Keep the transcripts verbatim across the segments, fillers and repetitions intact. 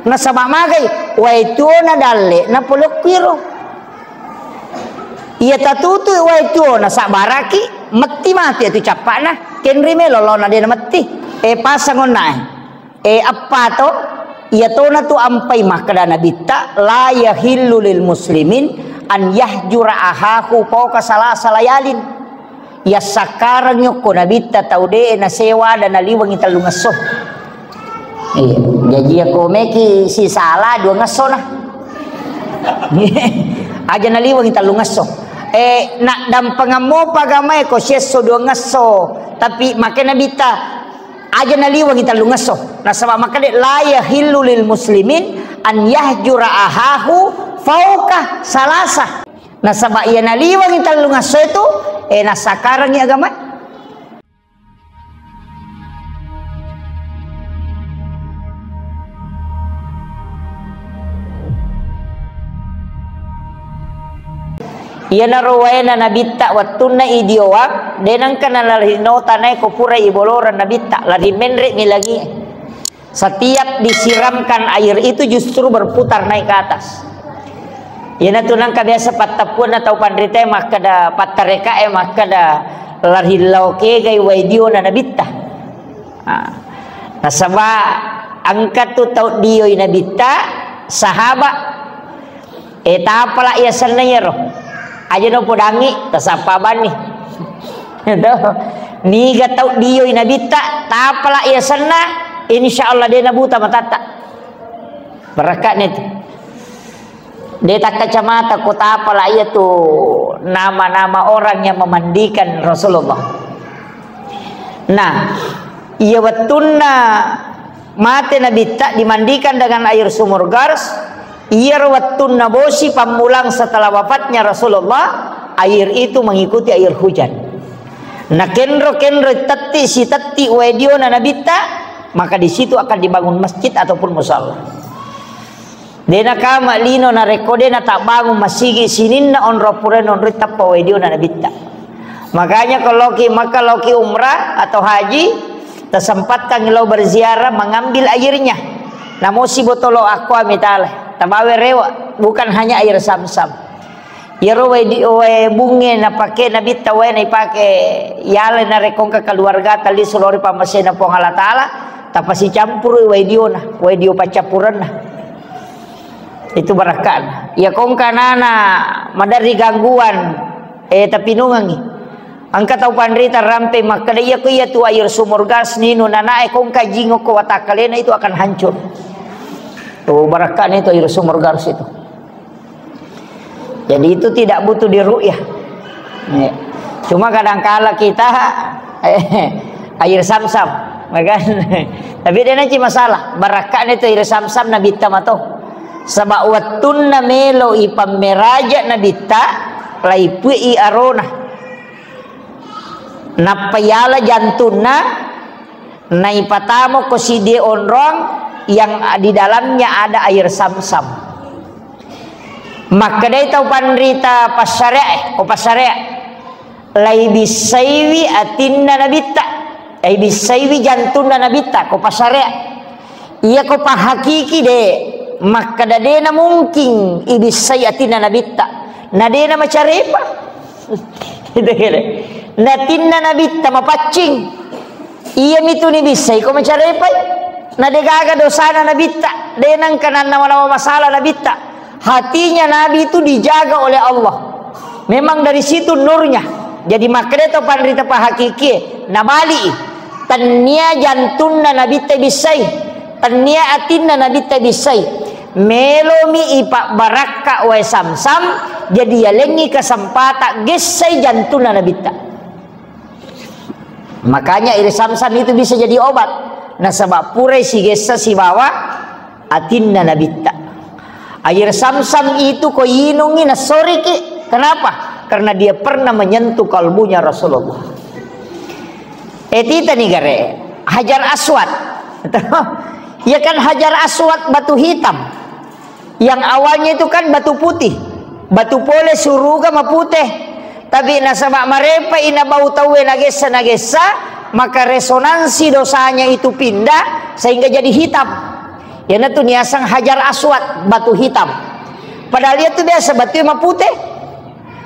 Nasaba magai wae tuona dalle na polokkuiro. Iya tatutui wae tuona sabbaraki, metti mate tu cappa'na, kenri melo lona de na metti. E, pasang onnae. E, appato, iya tona tu ampai makkeda Nabitta, "La yahillu lil muslimin an yahjura ahahu fauqa salasa layalin." Yassakkareng yokko Nabitta tau de nasewa ada naliwengi tellungesso. Iya, jaji yako meki sisala duangesso na. Aja naliwengi tellungesso. E, na dampengemmo pagamae ko siesso duangesso, tapi make Nabitta aja naliwengi tellungesso. Nasaba makkeda, "La yahillu lil muslimin an yahjura ahahu fauqa salasa." Nasaba iya naliwengi tellungesso itu, e, nassakkarengi agama. Iyanaro waena Nabitta wettunna idioang, de nengka nalari no tanae ko pura iboloreng Nabitta, lari menre mi langie. Setiap disiramkan air itu justru berputar naik ke atas. Iyanatu nengka biasa pattappuanna tau panritae makkeda, pattarekae makkeda, lari lao kegai wae diona Nabitta. Ah. Nasaba engka tu tau dioi Nabitta, sahaba. E, tapala iya senna iyaro. Aja no podangi, tasappa banni. Gitu. Niga tau dioi Nabitta, tapala iya senna, insya Allah de nabuta matatta. Barakka'na itu. De takkacamata ko tapala iya tu nama-nama orang yang memandikan Rasulullah. Nah, iya wettunna mate Nabitta dimandikan dengan air sumur Gars, iyaro wettunna bosi pammulang setelah wafatnya Rasulullah, air itu mengikuti air hujan. Nakenro-kenro tetti sitetti wae diona Nabitta, maka di situ akan dibangun masjid ataupun musala. De nakama lino narekko de natabbangung masigi sininna onrong pura nonroi tappa wae diona Nabitta. Makanya kalau ki Makkah, lao ki umrah atau haji, tersempatkan lao berziarah mengambil airnya. Namo sibotolo akko amitale, tabawe rewa, bukan hanya air Zamzam. Iyaro wae di, wae bunge napake Nabitta wae naipake yale narekko engka keluargata lisu lao ri pammasena Puang Allah Taala, tapasicampurui wae diona, wae dio paccappurenna. Itu barakka'na. Iya kongka nana maderri gangguan, eh, tapinungengi. Engka tau panrita rampe makkeda, "Iya ko iya tu air sumur Gars ninu nanae kongka jingokko watakkalena itu akan hancur." Tuh barakka'na itu air sumur Gars itu. Jadi itu tidak butuh diru'yah. Ya. Cuma kadangkala kita, eh, air Zamzam, ya kan? Tapi de naci masalah. Barakka'na itu air Zamzam Nabitta mato. Saba wettunna melo ipammeraja Nabitta, laipui arona. Nappa yala jantunna, naipatamo ko sidie onrong yang di dalamnya ada air Zamzam. Makkedai tau panrita passareae, ko passareae, laibissaiwi atinna Nabitta, laibissaiwi jantunna Nabitta, ko passareae. Iya ko pahakiki de, makkeda de na mungkin ibissai atinna Nabitta, na de na macarepa. Itu kira. Natinna Nabitta mapaccing. Iya mitu nibissai ko macarepai. Na de gaga dosana Nabitta, de nengka nannawa-nawa masalah Nabitta. Hatinya Nabi itu dijaga oleh Allah. Memang dari situ nurnya. Jadi makkeda to panrita pahakikie, nabali. Tennia jantunna Nabitta bissai. Tennia atinna Nabitta bissai. Melomi ipabbarakka wae Zamzam, jadi yalengngi kesempatan gessai jantunna Nabitta. Makanya air Zamzam itu bisa jadi obat. Nasaba purai sigessa sibawa atinna Nabitta. Air Zamzam itu ko inungi nasoriki. Kenapa? Karena dia pernah menyentuh kalbunya Rasulullah. Eh, tita ni gare, Hajar Aswad. Ya kan, Hajar Aswad batu hitam. Yang awalnya itu kan batu putih. Batu pole suruga mapute. Tapi nasaba marepa ina bau tauwe nagessa-nagessa, maka resonansi dosanya itu pindah sehingga jadi hitam. Iyanatu niaseng Hajar Aswad, batu hitam. Padahal iyatu biasa batue mapute.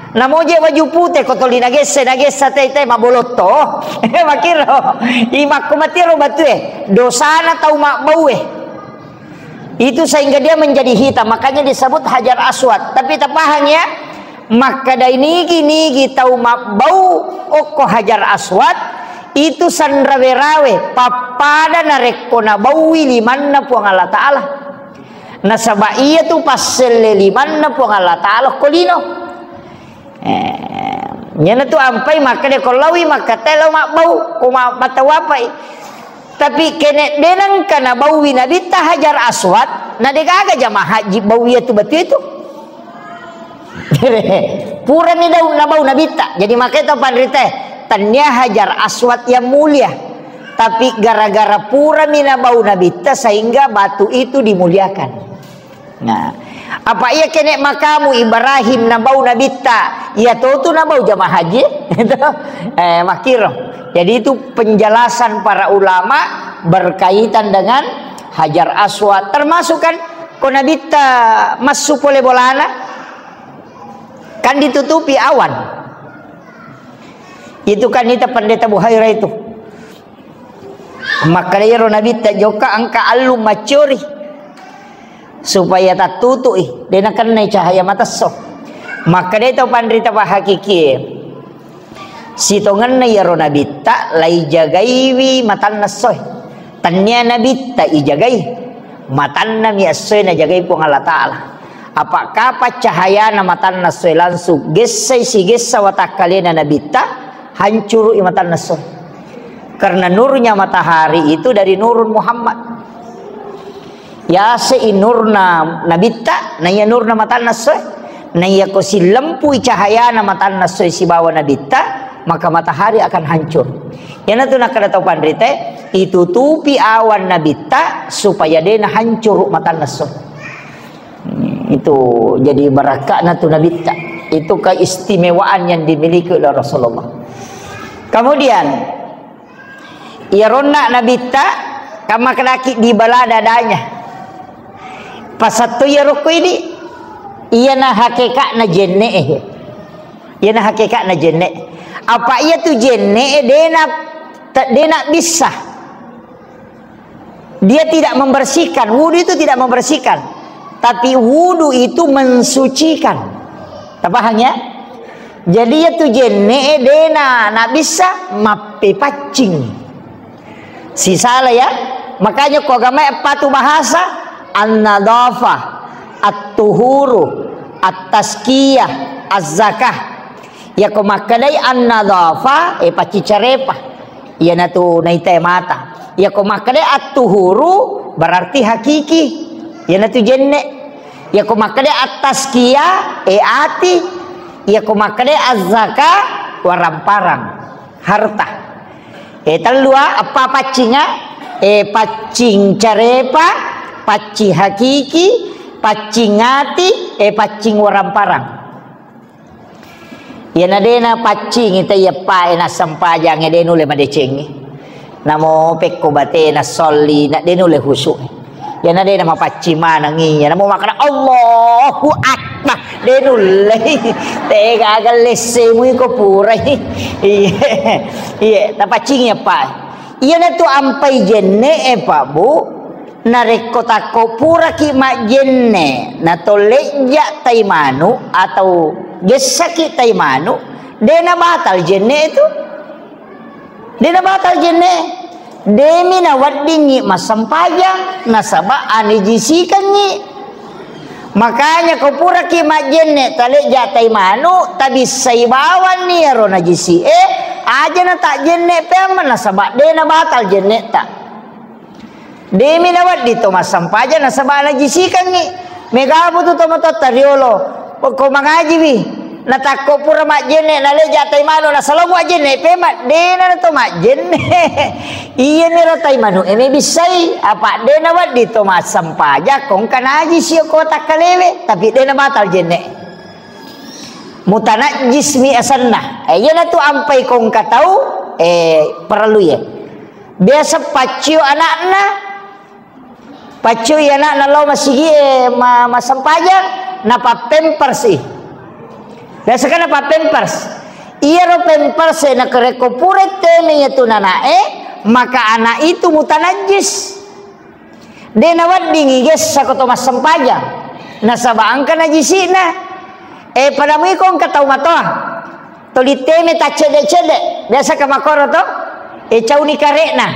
Namoje baju pute, ko toli nagesse, nagessa tei, tei mabolotto. Makiro, imakko matiro batue. Dosana tau mabbaue. Itu sehingga dia menjadi hitam, makanya disebut Hajar Aswad. Tapi tapahang ya, makkeda nigi-nigi tau mabbau okko Hajar Aswad, itu sanrawe-rawe, pappada narekko nabaui limanna Puang Allah Ta'ala. Nasaba iyatu passelle limanna Puang Allah Ta'ala okko lino. Eh, iyanatu ampai makkeda ko laowi makkeda lao mabbau, ko ma-, matawapai. Tapi kene de nengka nabaui Nabitta Hajar Aswad, na degaga jamaah haji bau iyatu batu itu. Purani dau nabau Nabitta. Jadi makanya tau panrita, tania Hajar Aswad yang mulia. Tapi gara-gara purani nabau Nabitta sehingga batu itu dimuliakan. Nah, apa iya kene makamu Ibrahim nabau Nabitta, iya totu nabau jamaah haji? Itu, eh, makkiro. Jadi itu penjelasan para ulama berkaitan dengan Hajar Aswad. Termasuk kan, ko Nabitta massu pole bolana, kan ditutupi awan. Itu kan ita Pendeta Buhaira itu. Makkeda iyaro Nabitta, jokka engka allung maccori supaya tattutui, de nakennai cahaya matesso. Makkeda tau panrita pahakikie, sitongenna iyaro Nabitta laijagaiwi matanna essoe. Tania Nabitta ijagai, matannami essoe najagai Puang Allah Ta'ala. Apa kapa cahayana matanna essoe langsung gessai sigessa watakkalena Nabitta, hancurui matanna essoe. Karena nurnya matahari itu dari nurun Muhammad. Yasei nurna Nabitta, naiya nurna matanna essoe. Naiya ko sillempui cahayana matanna essoe sibawa Nabitta, maka matahari akan hancur. Iyanatu nakkeda tau panrita, itutupi awan Nabitta supaya de nahancuru matanna essoe. Hmm, itu jadi barakakna tu Nabitta. Itu keistimewaan yang dimiliki oleh Rasulullah. Kemudian, iyaronna Nabitta, kamma kedaki di bala dadanya. Pasattu iyaro ko idi, iyana hakekakna jenne e. Iyana hakekakna jenne. Apa iya tu jenne e dena, te-, dena bisa. Dia tidak membersihkan. Wudu itu tidak membersihkan. Tapi wudu itu mensucikan. Tapahang ya? Jadi iya tu jenne e dena, na bisa mappepaccing. Sisala ya. Makanya ko agama e patu bahasa an-nadhafa, at-tuhuru, at-tazkiyah, az-zakah. Yako makkedai an-nadhafa, e pacci carepa. Iyanatu naita mata. Yako makkedai at-tuhuru, berarti hakiki. Iyanatu jenne. Yako makkedai at-tazkiyah, e ati. Yako makkedai az-zakah, waramparang. Harta. E tellua, eppa paccinga, e paccing carepa, paccing hakiki, paccing ati, e paccing waramparang. Iyana dena paccingi, taiya eppae nassempajangnge de nulle madecengngi. Namo pekko batena solli, na de nulle husu. Iyana dena mapaccing maneng iya, namo makkeda Allahu Akbar, de nulle. Tega aga lessemu iko purai. Iye, iye, tapaccingi eppae. Iyanatu ampai jenne e, Pak Bu. Narekko takko puraki majjenne, natolleja tai manu atau gessaki tai manu, de nabatal jenne itu. De nabatal jenne. Demi naweddingngi massempajang, nasaba anijisikengngi. Makanya ko puraki majjenne, taleja tai manu, tabissai bawanni iyaro najisi e, aja natajjenne peamma, nasaba de nabatal jenneta. Demi nawedding to massempajang nasaba najisikengngi. Megabu tu tomatoatta riolo. Ko mangajiwi, natakko pura majjenne, naleja tai manu, nasalomo ajjenne pema, dena to majjenne. Iyaniro tai manu e mebissai, apa de nawedding to massempajang, kongka najisi ko takkalewe, tapi de nabatal jenne. Mutanajjis mi asenna. Eh, iyanatu ampai kongka tau, eh, parellu ye. Biasa paccio anakna, Paccui ana'na lao masigi'e ma-, massempajang, napappempersi. Biasa kan napappempers. Iyaro pempers e nakerekko pura teme iyatu nana'e, maka anak itu mutanajjis. De naweddingi gessa ko to massempajang, nasaba engka najisi'na. E, pada muiko engka tau matoa. Toli teme taccedde-cedde. Biasa ka makoro to? E, cauni kare'na.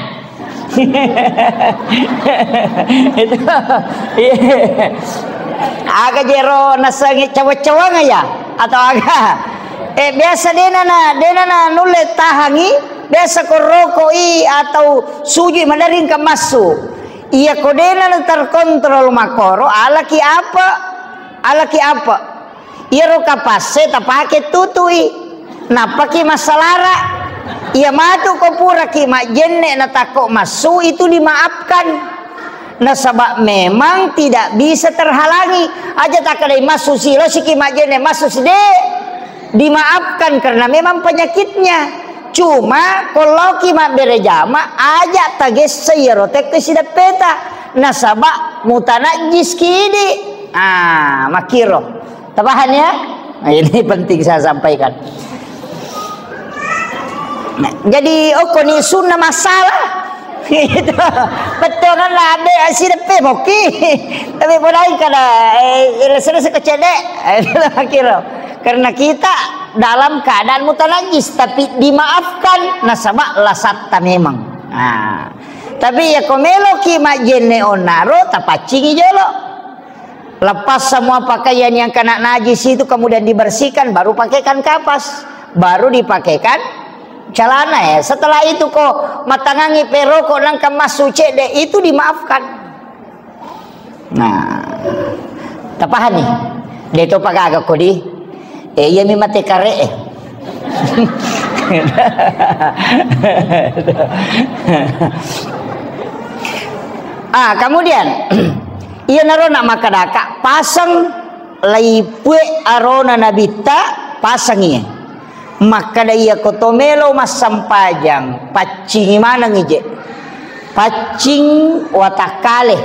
Itu, iya. Aga jero nasengi cawa-cawanga ya? Atau aga? E, biasa dena na, dena na nulle tahangi, biasa ko rokoi atau sujui madaring ka massu. Iya ko dena na terkontrol makoro, alaki apa? Alaki apa? Iyaro kapasse tapake tutui. Nappaki massalara. Iya matu ko puraki majjenne natakko massu itu dimaafkan. Nasaba memang tidak bisa terhalangi. Aja takkedai massu silo siki majjenne massu side. Dimaafkan karena memang penyakitnya. Cuma ko laoki mabbere jama, aja tagessa iyaro tekke sideppeta. Nasaba mutanajjis kidi. Ah, makiro. Tapaham ya? Nah, ini penting saya sampaikan. Nah, jadi okko ni sunna masalah. Itu. Betongan lah, abe, sideppe moki. Tapi mulai kada, eh, selesai kecedek. Kira. Karena kita dalam keadaan mutanajis, tapi dimaafkan, nasaba lasatta memang. Nah, tapi ya ko meloki majjenne onnaro, tapaccingi jolo. Lepas semua pakaian yang kena najis itu, kemudian dibersihkan, baru pakaikan kapas, baru dipakaikan celana ya. Setelah itu ko matangangi peroko nangka massu cedde, itu dimaafkan. Nah, tapahani? De to pagaga kodi. Eh, iya mi mate kare, eh. Ah, kemudian, iya naro nak makadaka pasang laipue arona nabitta, pasangi. Makkada iya ko to melo massempajang, paccingi maneng ije. Paccing watakkale.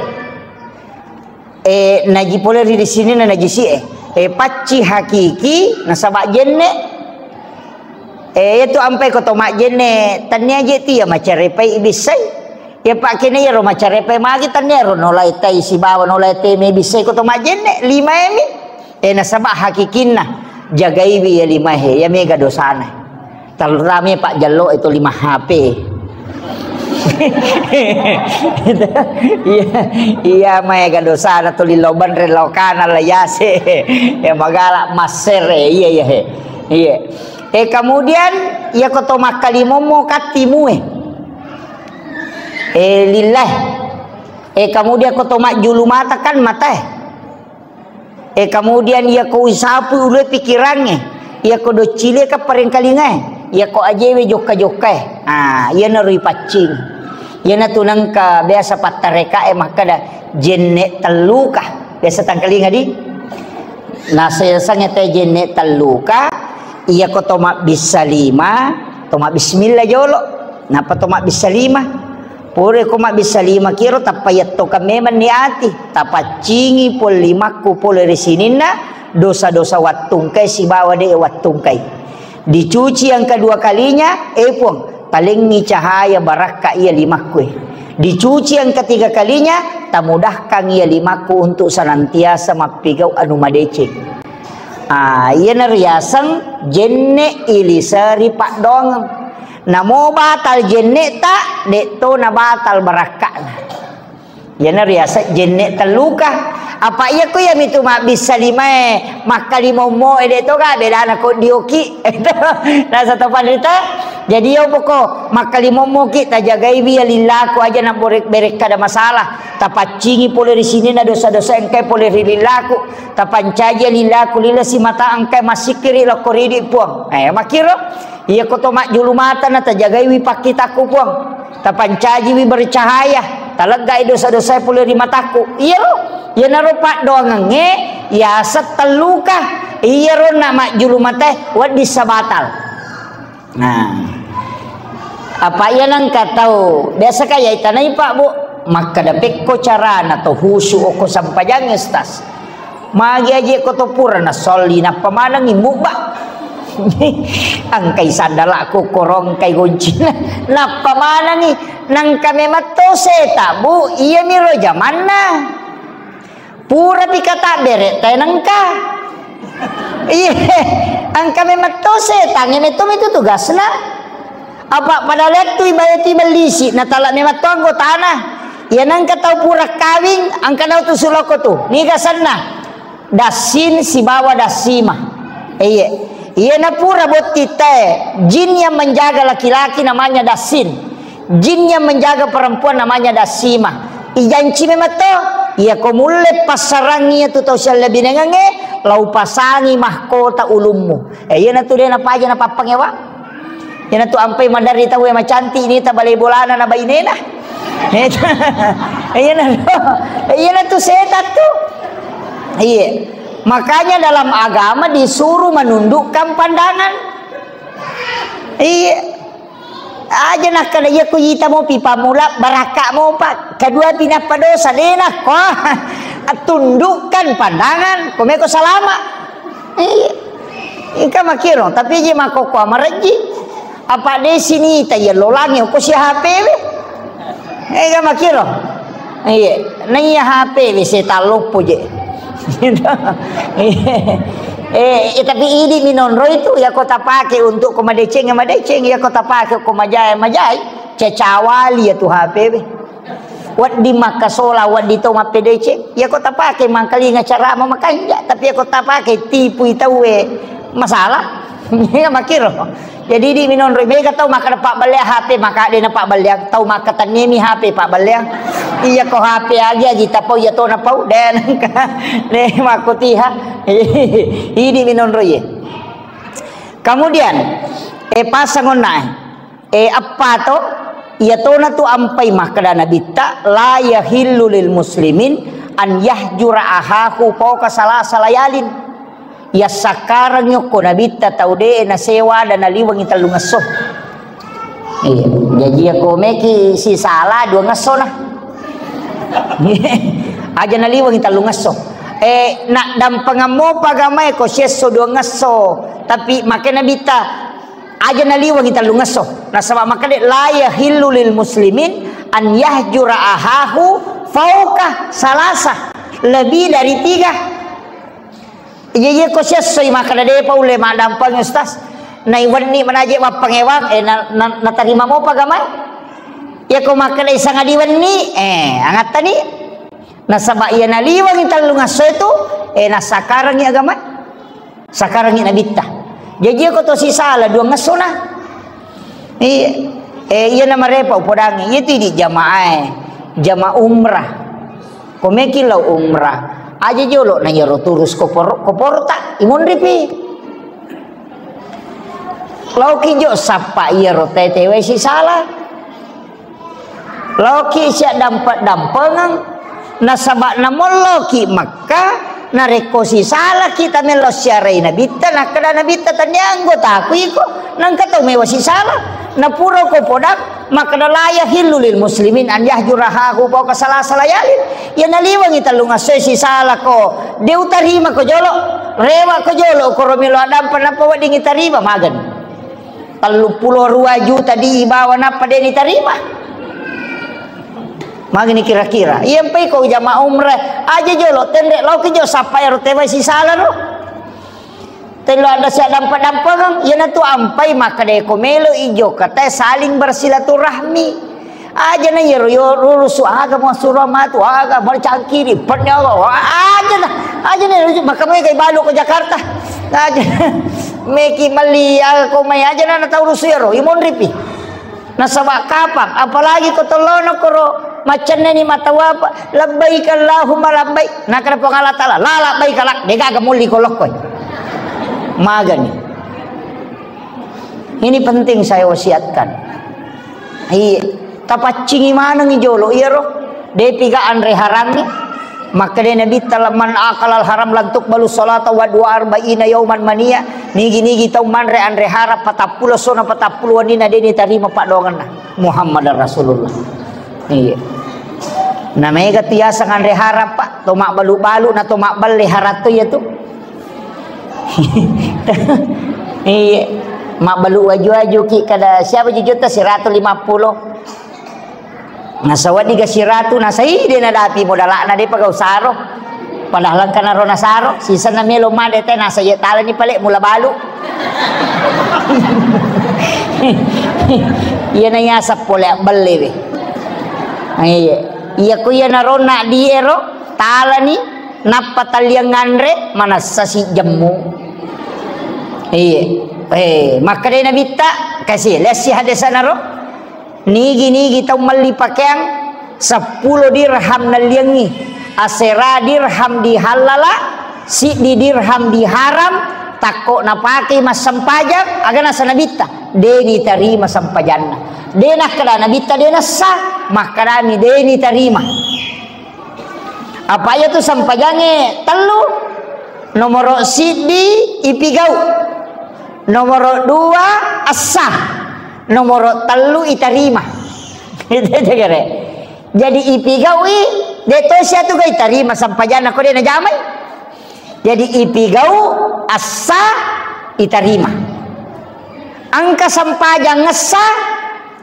Eh, naji pole ri sininna najisi e. Eh, pacci hakiki nasaba jenne. Eh, itu ampai ko to majjenne, tania je tia macarepai ibissai. Ya pakkene iyaro macarepai magi tania ro nolai tai sibawa nolai teme ibissai ko to majjenne, lima emi. Eh, nasaba hakikinna jagaiwi ya lima he, ya mega dosana. Terutama Pak Jallo itu lima H P. Iya, iya, maega dosana tuli loban relokana la yase. Ya magala masere, iya, iya, he. Iya. Eh, kemudian, ya koto makkalimommo kattimue. Eh, lillah. Eh, kemudian koto majjulu mata kan matae. Eh, kemudian iya ko usapu ulue pikirangnge, iya ko doccile ka parengkalingae, iya ko ajewe jokka-jokkae. Ah, iyanaro ipaccing. Iyanatu nengka biasa pattarekae makkada jenne telluka. Biasa tangkalinga di? Nasesangnge te jenne telluka, iya ko to mabbissa lima, to mabbismillah jolo. Nappa to mabbissa lima. Pura ko mabbissa lima kiro, tappa yettoka memang niati, tapaccingi pole limakku pole ri sininna dosa-dosa wattungkai sibawa de wattungkai. Dicuci yang kedua kalinya, eh Puang, talengngi cahaya barakka iya limakku e. Dicuci yang ketiga kalinya, tamudahkan iya limakku untuk senantiasa mappigau anu madeceng. Ah, iyana riaseng jenne iliseri paddoangeng. Namo batal jenne'ta, de'to nabatal barakka'na. Iyana riaseng jenne telluka. Apa iya ko iya mitu mabbissa limae, makkalimommo e, de'to ga bedana ko dioki. Nasa to panrita. Jadi iya poko makkalimommo ki, tajagaiwi iya lillaku aja na bore-, berekkada masalah. Tapaccingi pole ri sininna dosa-dosa engkae pole ri lillaku. Tapancaji iya lillaku lila simata engkae massikkiri lokko ridi Puang. Eh, makkiro. Iya ko to majjulu mata na tajagaiwi pakkitakku Puang. Tapancajiwi bercahaya, taleggai dosa-dosae pole ri matakku. Iyaro, iyanaro paddoangengnge yaseng telluka. Iyaro na majjulu matae wedding sabatal. Nah. Apa iya nengka tau biasa kaya itanai Pak Bu. Makkeda pekko carana to husu okko sampajangnge, Ustaz. Magi aje ko to pura na solli nappa manengi mubba. Engkai sandalakku korong kai goncina. Nappa manengi nangka memang to seta, Bu, iya miro jamanna. Purapi katabbere tae nengka. Iya, engka memang to setangnge, metto mitu tugasna. Apa pada lettu ibae tu ibellisi, natala memang to anggotana. Iya nengka tau pura kawing, engka nau tu suloko tu. Niga senna? Dassin sibawa dassima. Iya. Iya na pura botti tae, jin yang menjaga laki-laki namanya dassin. Jin yang menjaga perempuan namanya dassimah. Ijanci memang to, iya ko mulle passarangi iya tu tau siallebinengengnge, lau pasangi mahkota ulummu. Eh, iya natu de napaja napappangewa. Iya natu ampai maderri tau e macanti ni ta balai bolana na bainena. Iya natu, iya natu setan tu. Iya. Makanya dalam agama disuruh menundukkan pandangan. Iya. Aja nakkeda iya ku ita mopi pammula barakka mopa, kedua pi nappa dosa, de nakko. Tundukkan pandangan, ko meko salama. Iya. Engka makiro, tapi je makokko amarejji. Apa de sinita iya lolangi ko si H P we. Engka makiro. Iya, naiya H P we setan loppo je. Eh, eh, tapi idi minonro itu ya ko tapake untuk ko madeceng, madeceng, ya ko tapake ko majai, majai. Cacawali ya tu H P we. Wedding makkasola, wedding to mappedeceng. Ya ko tapake mangkalinga carama makanja, tapi ya ko tapake tipui tauwe masalah. Iya makiro. Jadi di minonro mega tau makkeda pabballeang H P, maka de na pabballeang, tau makkatennemi H P pabballeang. Iya ko H P agi agi tapau iya to napau de nengka. De makkotiha. Idi minonro ye. Kemudian eh pasang onna eh. Eh, eppa to? Iya tona tu ampai makkeda Nabitta, "La yahillu lil muslimin an yahjura ahahu fauqa salasa layalin." Iya sakkareng yokko Nabitta tau de nasewa ada naliwengi tellungesso. Iya, jaji yako meki sisala dua ngesso na. Aja naliwengi tellungesso. Eh, nak dampengemmo pagamae ko siesso dua ngesso. Tapi make Nabitta Aja naliwengi tellungesso. Nasaba makkeda, "La yahillu lil muslimin an yahjura ahahu fauqa salasa." Lebih dari tiga. Iya, iya, ko siessoi makkeda, "Depa ulle maddampeng, Ustaz." Naiwenni manaje mappangewang, eh, na, na, natarima mopa agamae. Iya, ko makkeda, "Sangadi wenni," eh, angattani. Nasaba iya naliwengi tellungesso itu, eh, nasakarangi agamae. Sakarangi Nabitta. Jaji ko to sisala dua ngessona. Iya. Eh, iya namarepa upodangi. Iya tu idi jamaah, eh. Jamaah umrah. Ko meki lao umrah. Aja jolo na iyaro turus kopor-, koporta. Imonripi. Laoki jo sappa iyaro tete wae sisala. Laoki sia dampeng-dampengeng, nasaba namolloki Makkah, narekko sisalaki tamello siarai Nabitta, nakkeda Nabitta, "Tennia anggotaku iko, nangka tau mewa sisala." Napurako podang, makkeda, "La yahillu lil muslimin an yahjura ahahu fauqa salasa layalin." Iya naliwengi tellungesso sisalako, de utarimako jolo, rewako jolo, koro melo addampeng nappa weddingi tarima, magani. Telluppulo rua juta dibawa nappa de nitarima. Magani kira-kira. Iya mpai ko jamaah umrah, aja jolo tenre laoki jo sappa ero tewai sisala ro. Tello ada sia dampa-dampengeng, iyanatu ampai makkeda ko melo ijo katae saling bersilaturahmi. Aja na iyaro yo rurusu aga mo suro matu aga mo cangkiri penne aga. Aja na, aja na rujuk maka mai kai balu ko Jakarta. Aja meki melli aga ko mai aja na tau rusu iyaro imonripi. Nasaba kapang apalagi ko tollono koro maccenneni matawa apa labbaik Allahumma labbaik. Nakada Puang Allah Taala la labbaik la degaga mulli ko lokkoi. Magani. Ini penting saya wasiatkan. Iya, tapaccingi manengi jolo iyaro. Depi ga anre harangngi. Makkeda Nabitta, "Man akalal haram lan tuqbalu salata wa dua arba'ina yauman mania." Nigi-nigi tau manre anre haram patappulo sona patappulo wenni na deni tarima paddoangenna. Muhammadar Rasulullah. Iya. Na maega tu yaseng anre haram, Pak, to mabbalu-balu na to mabballe haram to iya tu. Iya, mabbalu waju-waju ki kada siapa jujutta siratu lima puluh. Nasawaddi ga siratu, nasai de nadapi modalakna de pagau saro. Padahal engka naro nasaro, sisenna melo made te nasa ye talani pale mula balu. Iya na yaseng pole abbelle we. Iya. Iya ko iya naronna di ero talani nappa talliang nganre manassa si jemmu. Iya. Eh, makkeda nabitta kasi lessi hadesana ro. Nigi-nigi tau melli pakeang seppulo dirham nalliangngi, asera dirham dihallala, siddi dirham diharam, takko napakei massempajang, aga nasa nabitta, de nitarima sempajanna. De nakkeda nabitta de nassa, makkedami de nitarima. Apa iya tu sempajangnge tellu, nomoro siddi ipigau, nomoro dua essa, nomoro tellu itarima. Itu aja kere. Jadi ipigaui, de to sia tu ga itarima sempajanna ko de najamai. Jadi ipigau essa itarima. Engka sempajang essa,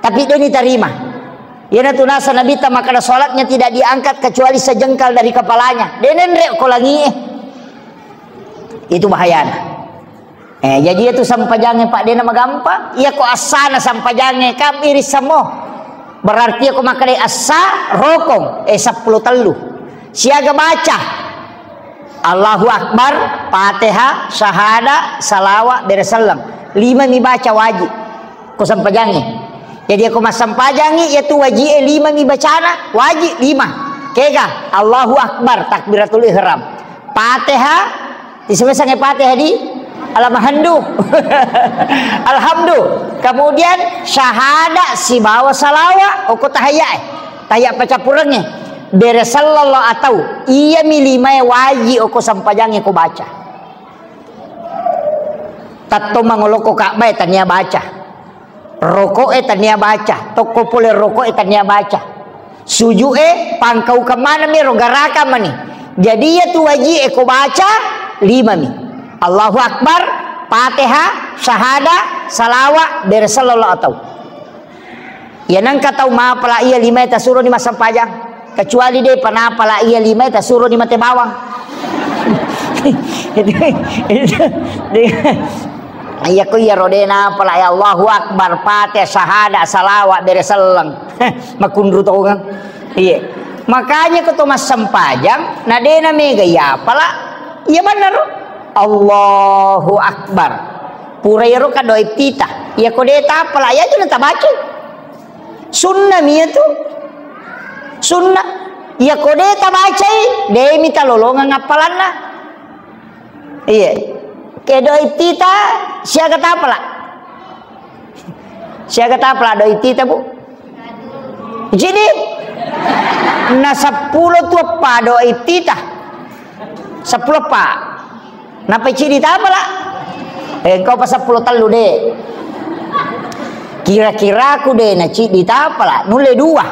tapi de nitarima. Iyanatu nasa Nabitta makkeda, "Sholatnya tidak diangkat kecuali sejengkal dari kepalanya." De nenre ko langie. Itu bahayana. Eh, jadi itu sempajangnge, Pak, dena magampang. Iya ko assana sempajangnge, kam iris semua. Berarti aku makkeda essa rokong, eh, seppulo tellu. Siaga baca. Allahu Akbar, Fatihah, syahada, salawa, bere selleng. Lima mi baca wajib. Ko sempajangnge. Jadi, ko massempajangngi, iya tu wajie lima mi bacana, wajib lima. Kega, Allahu Akbar, takbiratul ihram. Fatihah, disemesangnge Fatihah di Alhamdu. Alhamdu. Kemudian, syahada sibawa salawa, oko tahiyyae. Tahiyya pacappurengnge. Bere sallallahu atau. Iya mi limae wajib oko sempajangnge ko baca. Tatto mangoloko Ka'bah e tania baca. Roko'e tania baca. Tokko pole roko'e tania baca. Suju'e pangkau kemana mi ro garaka mani. Jadi iya tu wajie ko baca lima mi. Allahu Akbar, Fatihah, syahada, salawa, bere sallallahu atau. Iya nengka tau mapala iya limae tasuroni massempajang. Kecuali de pa napala iya limae tasuroni mate bawang. Iya ko iya ro de napala ya Allahu Akbar, Fatihah, syahada, salawa, bere selleng. Makunru tongeng. Iya. Makanya ko to massempajang, na de na mega iya pala. Iya bener. Allahu Akbar. Pura iyaro ka doa iftitah. Iya ko de tapala, iya aja na tabaca. Sunnah mi iya tu. Sunnah. Iya ko de tabacai, de mi talolongeng appalanna. Iya. Ke doa iftitah, siaga tapala. Siaga tapala doa iftitah, Bu? Jadi, na seppulo tu eppa doa iftitah. Seppulo eppa. Napa ciddi tapala? Eh, engkau pa seppulo tellu de. Kira-kira ku de na ciddi tapala, nulle dua.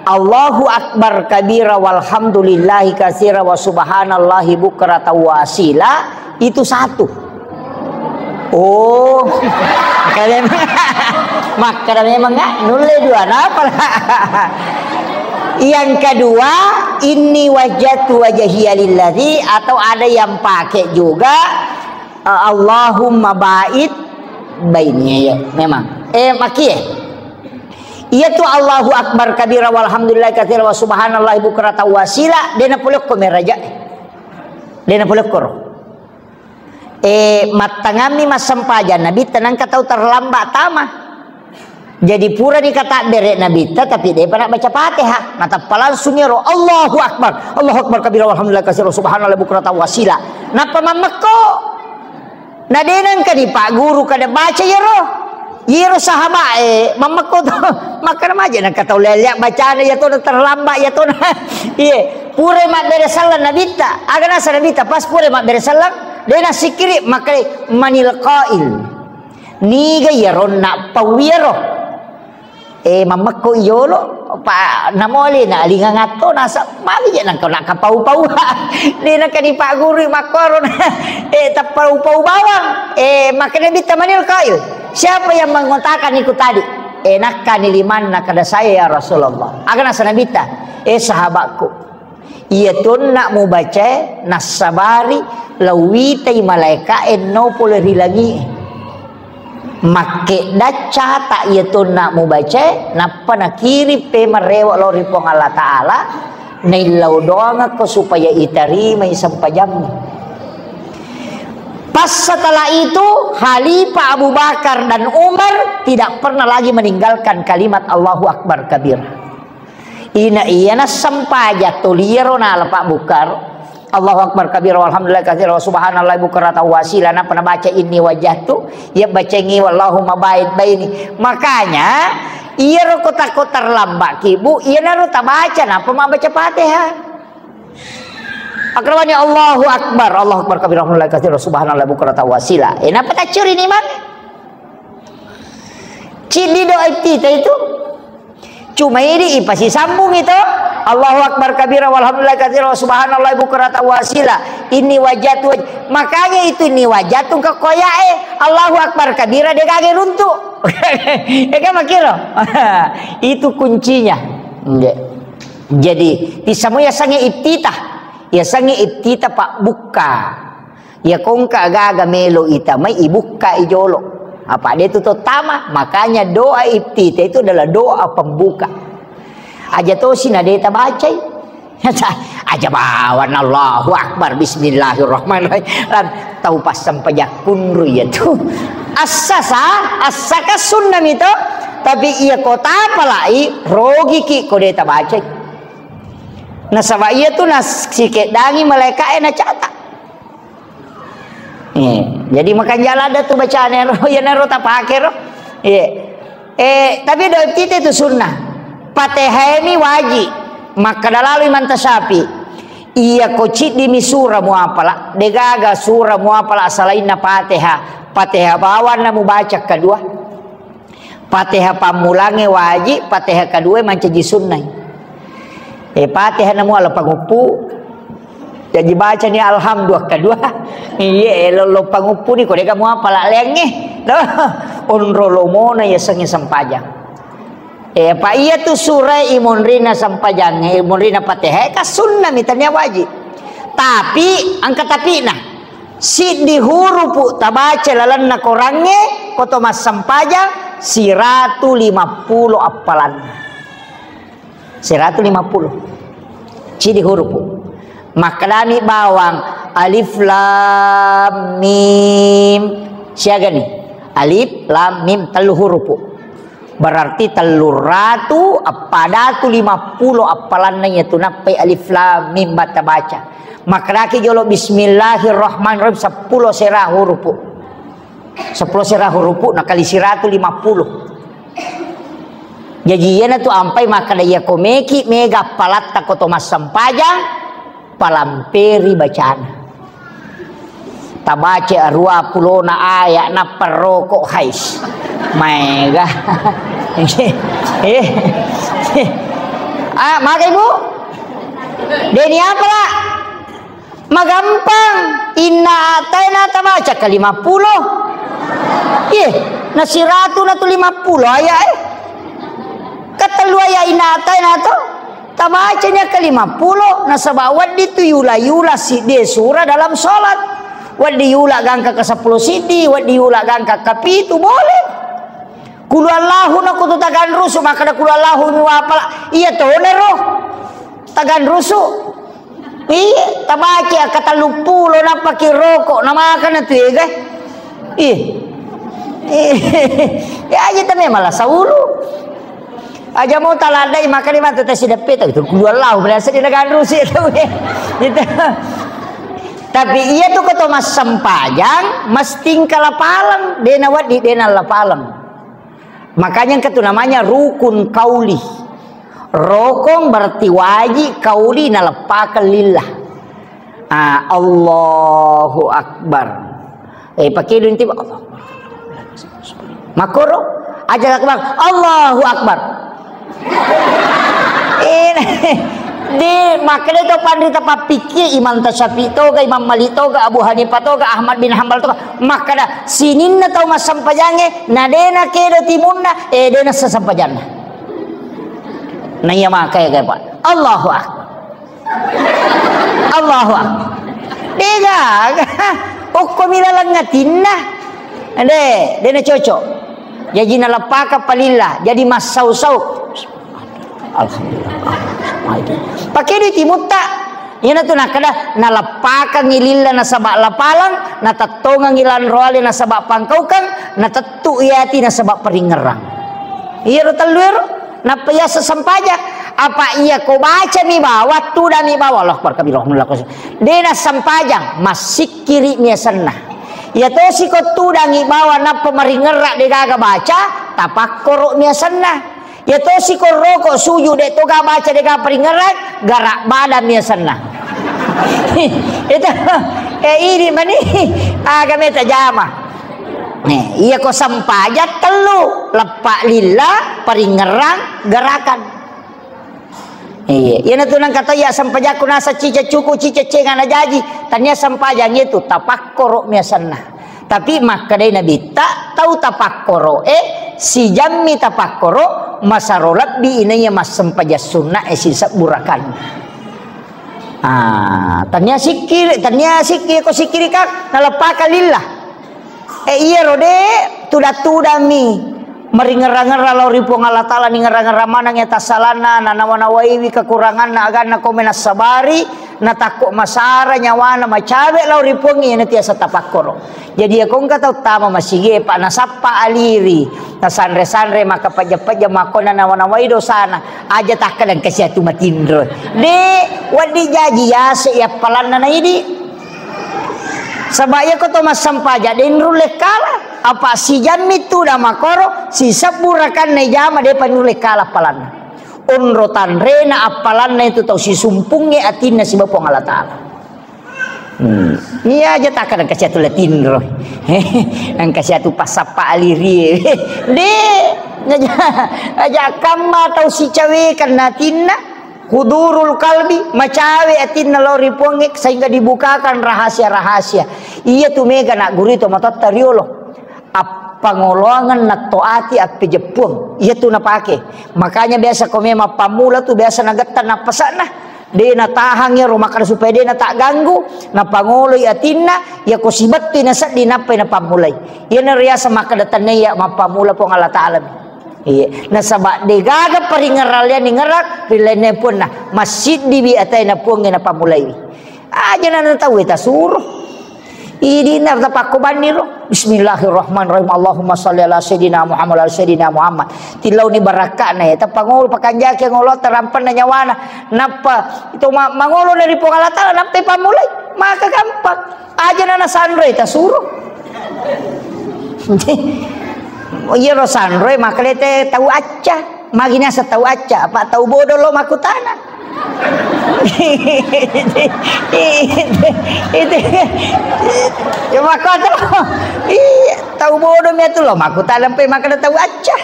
Allahu Akbar kabira walhamdulillahi katsira wa subhanallahi bukratan wa asila, itu satu. Oh, makkeda memang, makkeda memang, ah, nulle dua, napa? Yang kedua, inni wajjahtu wajhiya lilladzi, atau ada yang pakai juga, eh, Allahumma ba'id baini, ya, memang. Eh, makie. Iya tu Allahu Akbar kabira walhamdulillah katsira wa subhanallahi bukratan wa asila, dena polekko meraja. Dena polekko. Eh, mattangammi massempajang Nabitta, nengka tau terlambat tama. Jadi pura dikatabbere Nabitta, tapi depa na baca Fatihah. Natappa langsung iyaro, "Allahu Akbar, Allahu Akbar kabira walhamdulillah katsira subhanallah bukratan wasila." Nappa mammekko. Na de nengka dipagguru kada baca iyaro. Iyaro sahabat e mammekko to. Makkeda maja nengka tau lelea bacana iya tona terlambat iya tona. Iye, pura mabbere sallang Nabitta. Aga nasa Nabitta pas pura mabbere sallang, de nasikiri makkeda manil qail. Niga iyaronna pau iyaro. Eh, mammekko i jolo, pa namoli na lingang atto, nasa mali je nangka, nangka pau-pau. Ni nangka ni Pak Guru makkoro na, eh, tappau-pau bawang. Eh, makkeda Nabitta maniro kail, "Siapa yang mengatakan itu tadi?" Eh, nakkani limanna, kada saya, ya Rasulullah. Aga nasa Nabitta, "Eh, sahabatku." Iya tonna mubacae nassabari lauwitai malaeka'e no pole ri langi'e. Makkedda cata iya tonna mubacae, nappa nakiring pemeng rewe lao ri Puang Allah Ta'ala, naillau doangekko supaya itarimai sempajammu. Pas setelah itu, Khalifah Abu Bakar dan Umar tidak pernah lagi meninggalkan kalimat Allahu Akbar kabir. Ina iyana sempajang toliaro nala Pak Bukar. Allahu Akbar kabira, walhamdulillah katsira, wa subhanallahi bukratan wa asila. Napa nabaca inni wajjahtu, iya bacengi wallahumma ba'id baini. Makanya, iyaro kota-kota terlambat ki, Bu, iyanaro tabaca, napa mabaca Fatihah? Akrawani Allahu Akbar, Allahu Akbar kabira, walhamdulillah katsira, subhanallah bukratan wa asila. Eh, napa taccuri ni, Mang? Ciddi doa iftitah itu. Cuma idi ipasisambung itu. Allahu Akbar kabira, walhamdulillah katsira, wa subhanallah bukratan wa asila. Inni wajjahtu waj-, makanya itu inni wajjahtu ke koyae. Allahu Akbar kabira, de gaga runtu. Ega makiro. Itu kuncinya. Nggih. Jadi, pisamo ya sange iftitah. Ya sange iftitah Pak Bukka. Iya kongka gaga melo itamai, ibukka i jolo. Apa de tu to tama, makanya doa iftitah itu adalah doa pembuka. Aja tosi na de tabacai. Aja bawan Allahu Akbar, Bismillahirrahmanirrahim. Lan tau passempajang kunru iya tu. Assasa, assaka sunnah mi to. Tapi iya kota apalai, rogiki ko de tabacai. Nasaba iya tu nas-, sikeddangi malaika'e nacata. Eh, jadi makanjala ada tu bacaan ero, iyanaro tapake ro. Iya. Eh, tapi doa iftitah itu sunnah. Fatihah ini wajib. Makkeda lalo Imam Tasyafi. Iya ko ciddi mi sura muapala, degaga sura muapala selainna Fatihah. Fatihah bawanna mubaca kedua. Fatihah pammulangnge wajib, Fatihah kedua mancaji sunnai. Eh, Fatihah namu ala panguppu. Jaji baca ni alhamdulillah kedua. Iya, eh, lo, lo panguppu ni kode kamu apa la lengnge. Loh, onro lomona ya sengi sempajang. Eh, apa iya tu surai imonrina sempajang, imonrina Fatihah, ka sunnah mitanya wajib. Tapi, angka tapi nah. Siddi hurupu tabaca lalenna korangnge, koto massempajang, siratu lima puluh appalanna. Siratu lima puluh. Siddi hurupu. Makkedami bawang, alif lam mim. Siagani? Alif lam mim, tellu hurupu. Berarti telluratu appadatu lima puluh appalanna iya tu nappai alif lam mim batta baca. Makkedaki jolo bismillahirrahmanirrahim seppulo sera hurupu. Seppulo sera hurupu nakali siratu lima puluh. Jaji iyana tu ampai makkeda iya komeki mega appalatta koto massempajang, palamperi bacana. Tabaca arua pulona aya nappa roko hais. Maega. Eh. Ah, maga Ibu? Deni apa la? Magampang. Inna ataina tabaca ke lima puluh. Iya, nasiratu natu lima puluh aya eh. Ketellu aya inna ataina to. Tabacanya ke lima puluh, nasaba wedding tu yula-yula siddi sura dalam sholat. Wedding yula gangka ke sepuluh siddi, wedding yula gangka ke pitu, boleh. Kulu Allahu na kutu taganrusu, makkeda kulu Allahu mi wapala. Iya tonero. Taganrusu. Iya, tabaca ke tellu puluh, nappa ki roko, na makana tu ega. Iya. Iya. Ya aja tame malah saulu. Aja mau taladai, makanya mata tes depe, tapi tu keluar lah, berasa dia ganrusi tu. Gitu. Tapi iya tu keto massempajang, mesti kala paleng, dena wadi, dena la paleng. Makanya yang ketu namanya rukun kauli. Rokong berarti wajib, kauli nalepakan lillah. Ah, Allahu Akbar. Eh, pakai dulu inti, Allahu Akbar. Makoro, Aja Akbar, Allahu Akbar. Eh, di makkeda to panrita pappikki, Imam Tasyafi toga, Imam Malik toga, Abu Hanifah toga, Ahmad bin Hambal toga. Makkeda sininna tau massempajangnge, na dena kedo timunna, eh, dena sesempajanna. Na iya maka ya, Pak. Allahu Akbar. Allahu Akbar. Degaga. Okko mi laleng atinna. De, dena cocok. Jaji naleppaka palilla. Jadi massau-sau. Alhamdulillah. Pakai duit timutta. Iyana tu nakkeda, naleppakangngi lilla nasaba lapalang, natettongengngi lanroale nasaba pangkaukang, natettu iyati nasaba paringngerang. Iyaro tellu ero. Nappa iyaseng sempajang. Apa iya ko bacami bawang, tudami bawang, Allahu Akbar kabira, Alhamdulillah. De nassempajang, massikkiri mi asenna. Iya tosi ko tudangi bawang nappa maringerra degaga baca, tapakkoro mi asenna. Iya tosi ko roko sujud de toga baca dega paringerra, garak badan mi asenna. Itu, eh, ini mani, agame tajama. Nih, iya ko sempajang tellu, leppa lilla, paringerrang, gerakan. Iya, iyana tu nangka tau iya sempajakku nasa cica cuku, cica cenga na jaji. Tania sempajang itu tapakkoro mi asenna. Tapi makkedai Nabitta, tau tapakkoro e, sijammi tapakkoro, masaro lebbi inaiya massempajang sunna e sisebbu rakanna. Ah, tania sikki, tania sikki ko sikkiri kak, naleppaka lillah. Eh, iyaro de, tudang-tudammi. Maringerra-ngerra lao ri Puang Allah Ta'ala, ningerra-ngerra maneng iya tassalanna, nanawa-nawaiwi kekuranganna, aganna kome nassabari, natakko masara nyawana, macawe lao ri Puang, iyana tiasa tapakkoro. Jadi, iya ko engka tau tama masigi, Pak, nasappa aliri, nasanre-sanre, maka pejja-pejja, makkona nawa-nawai dosana, aja takkadang kasi atu matinro. De, waddi jaji yase yappalanna naidi. Saba iya ko to massempaja, de nulle kala. Apa sijammi tu da makoro, sisebbu rakanna ijama, depa nulle kala appalanna. Onro tanrena appalanna itu tau sisumpungnge atinna siba Puang Allah Ta'ala. Hmm. Iya aja takkadang kasi atu latinro. Engka siatu passappa alirie. De, aja, aja kamma tau sicawekang natinna. Hudurul kalbi, macawe atinna lao ri Puangnge, sehingga dibukakan rahasia-rahasia. Iya tu mega naggurui to matotta riolo. Appangoloangeng nattoati appejeppuang. Iya tu napake. Makanya biasa ko memang pammula tu biasa nagetta nappasakna. De natahang iyaro makkada supaya de natagganggu, napangoloi atinna, iya ko sibettui nasedding nappai napammulai. Iyana riaseng makkada tennia mappammula Puang Allah Ta'ala. Iya, nasaba degaga paringerrallianni ngerang ri lainna puanna, massiddiwi ataena Puangnge napammulaiwi. Aja na tauwe tasuro. Idina tapakko banniro. Bismillahirrahmanirrahim. Allahumma shalli ala sayyidina Muhammad, ala sayyidina Muhammad. Tilauni barakka'na ya, tapangolo pakanjaki ngolo tarampanna nyawana. Nappa itu ma-, mangolo na ri Puang Allah Ta'ala, nappai pammulai. Maka gampang. Aja na nasanroi tasuro. Iyaro sanroi makkalete tau acca. Magi nasa tau acca, apa tau bodo lo makutana. Itu, itu, cuma kau tahu. Iya, tau bodo mi tu lo makutana sampai makkada tau acca.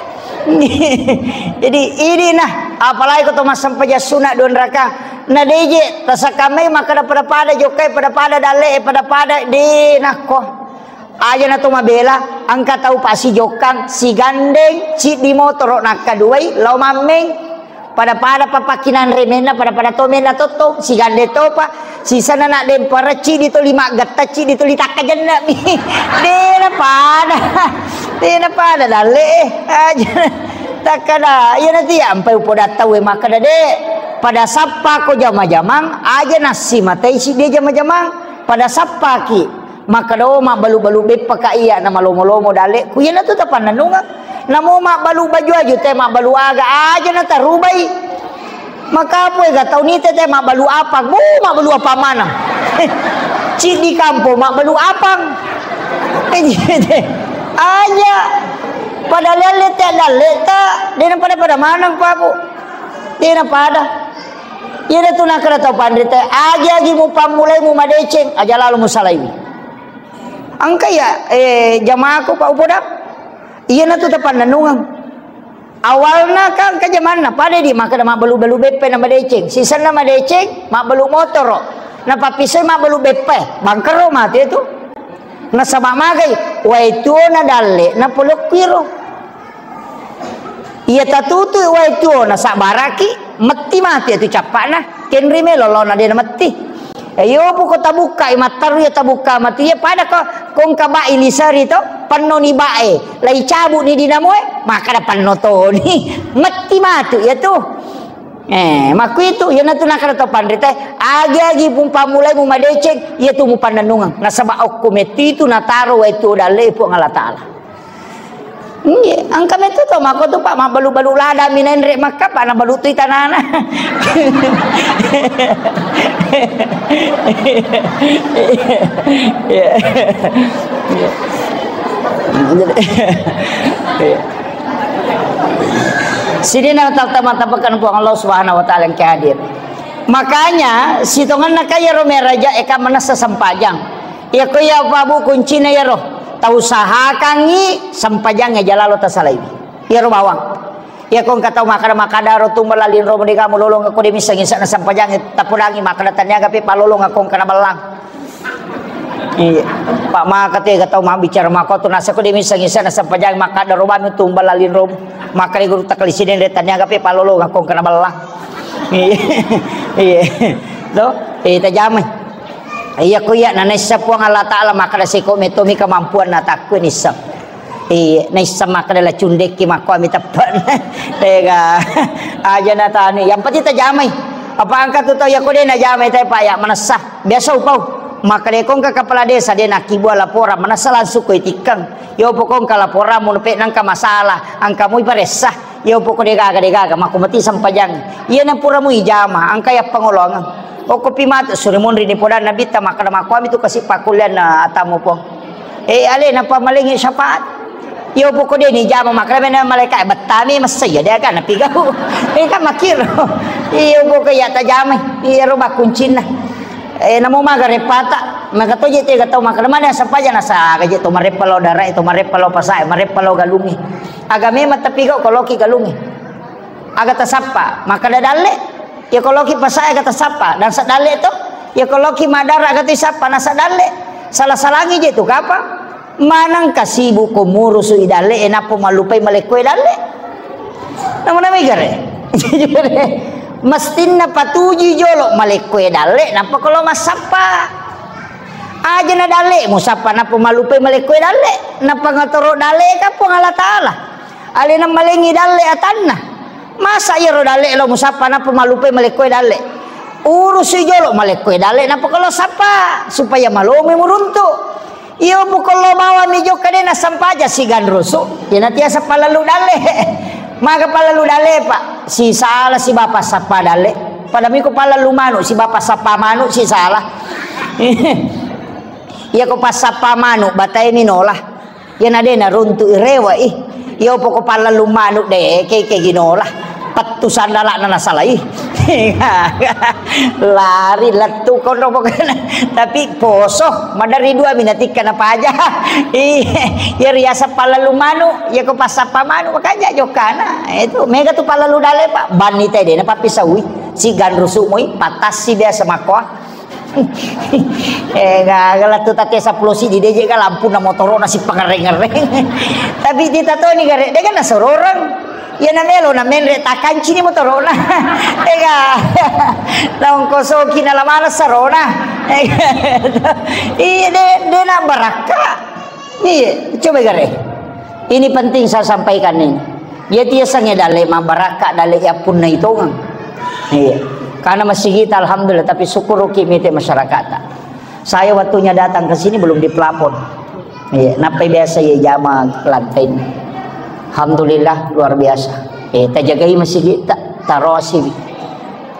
Jadi ini nah, apalagi ko to massempajang sunat dua rakang. Na deje tasakamai makkada pada-pada jokkai, pada-pada dalle, pada-pada de nakko. Aja na to mabela, engka tau pasijokkang, sigandeng, ciddi motoro nakkaduai, lao mammeng, pada-pada pa pakkinanre menna, pada-pada to menna totto, sigandeng topa, sisana nak dempara, ciddi toli maggetta, ciddi toli takkajenna mi. Dena pada, dena pada dalle, eh. Aja, takkada, iya nanti ya, ampai upoda tau, eh, makkada de, pada sappa ko jama-jamang, aja nassi matai si de jama-jamang, pada sappaki. Makkeda, "Oh, mabbalu-balu beppa ka iya na malomo-lomo dalle'ku." Iyanatu tapannennungeng. Namo mabbalu baju-aju te, mabbalu aga aja natarubai. Makapoi ga tau nite te mabbalu apang. Bu, mabbalu apang maneng. Ciddi kampo mabbalu apang. Aja. Pada lelle te dalle ta, dena pada-pada maneng, Pak, Bu. Dena pada. Iyana tu nakkeda tau panrita, agi-agi mupammulai mumadeceng, aja lalo musalaiwi. Engka iya, eh, jamaahku, Pak, upoda? Iyanatu tapannennungeng. Awalna kan engka jamanna, pada di makkeda mabbalu-balu beppe na madeceng. Sisenna madeceng, mabbalu motoro. Napappesai mabbalu beppe, bangkero matu itu. Nasaba magai, wae tuona dalle, napolokkuiro. Iya tatutui wae tuona sabbaraki, metti matu itu cappana. Kenri melo lona dena metti. Eh, yo, poko tabukka, eh, matteru ya tabukka matu. Iya, pada ko, kongka ba ilisari to, pennoni ba e, lai cabu ni dinamoe, makkada penno toni. Metti matu ya tu. Eh, makku itu, ya natu nakada to panrita, agi-agi pun pammulai mu madeceng, iya tu mu pannennungeng. Nasaba okko metti itu nataro wae tuo dalle Puang Allah Taala. Nggih, engka metu to mako tu, Pak, mabbalu-balu lada minenre makka, Pak, nabalu tu tanana. Iya. Iya. Iya. Sidina tatta-, matapakan Puang Allah Subhanahu wa Ta'ala yang hadir. Makanya, sitongenna kaya ro meraja eka manessa sempajang. Iya ko iya, Pak Bu, kuncina iyaro. Tausahakangngi sempajangnge aja lalo tasalaiwi. Iyaro bawang. Iya ko engka tau makkada-makkada ro tumba lalinromu de kamu lolong ko de misseng isana sempajangnge tapodangngi makkada taniaga pe palolong ko engka na bellang. Iya. Pak maka tega tau mabbicara mako tu nasa ko de misseng isana sempajangnge makkada ro bami tumba lalinromu. Makkada guru takali sini de taniaga pe palolong ko engka na bellang. Iya. Iya. To, eh, tajamai. Iya, ko iya, na naisseng Puang Allah Ta'ala, makkada seko metomi kemampuan na takku nisseng. Iya, naisseng makkada la cundekki makkuami teppana. Tega. Aja na tani. Yang penting tajamai. Apa engka tu tau, iya ko de najamai, tapi Pak, ya, manessa. Biasa upau. Makkada ko engka kepala desa, de nakkibua laporan, manessa langsung ko itikkeng. Yo pokok engka laporan, mun pe nangka masalah, engka mui paressa. Iya, poko degaga, degaga, mako mati sempajang. Iya, na pura mui jama, engka iya pangoloangeng. Okko pi matu, suri monri ni podanna Nabitta, makkada makkuami tu kasi pakkullianna atamu, Puang. Eh, ale, napa malengi syafaat? Iya, poko de ni jama, makkada mena malaikat, bettami messa, iya, degaga, napigau. Eh, kan makiro. Iya, poko iya tajamai. Iya, roba kuncinna. Eh, namo maga repata. Maka toje tega tau makkada mana sempajang nasa gaje to mareppa lao darai, to mareppa lao pasai, mareppa lao galungi. Aga memang tapigau ko loki galungnge. Aga tasappa, makkada dalle. Iya ko loki pasai aga tasappa, dan sadalle to. Iya ko loki madara aga tu isappa, na sadalle. Salah-salangi je tu kapa. Manang kasibu ko murusu i dalle, e nappo mallupai malekko e dalle. Nama-nama igare. Mestinna patuji jolo malekko e dalle, nappa ko lo massappa. Aja na dalle, musappa nappo mallupai malekko e dalle. Nappa ngatoro dalle ka Puang Allah Ta'ala. Alena malengi dalle atanna. Masa iyaro dalle lo musappa nappa mallupai malekkoe dalle? Urusi jolo malekkoe dalle nappa kalo sappa supaya malomi muruntu. Iyo mukollo bawami jokka de nasampaja siganrusu. Iyana tiasa palallu dalle. Maga palallu dalle, Pak? Sisala si bapa sappa dalle. Pada miko palallu manu si bapa sappa manu sisala. Iya ko passappa manu batae minola. Iyana de naruntu i rewa i. Iyo poko pallallu manu de ke ke ginola. Pettu sandalana nasalai. Lari lettu kono pokokna. Tapi poso madari dua minatikka napaja. Iya, iya riasa pallallu manu, iya ko passappa manu makanja jokkana. Itu mega tu pallallu dalle, Pak. Banni tede napappisaui. Siganrusu moi patassi biasa makkoa. Eh, gaga lettu tatte seppulo siddi de je ga lampuna motorona sipangereng-ngereng. Tapi ditatoni gare de ga nasororeng. Iya namelo namenre takancini motorona. Ega. Naongkosoki nalamana sarona. Ega. Iya de de na barakka. Iya, coba gare. Ini penting saya sampaikan ini. Jadi ya sange dalle mabarakka dalle yappunna itongeng. Iya. Karena masih kita alhamdulillah tapi syukur ki mite masyarakat. Saya waktunya datang ke sini belum dipelapor. Iya, nappai biasa ya jama lantai ini. Alhamdulillah luar biasa. Eh, tajagai masih kita tarosi.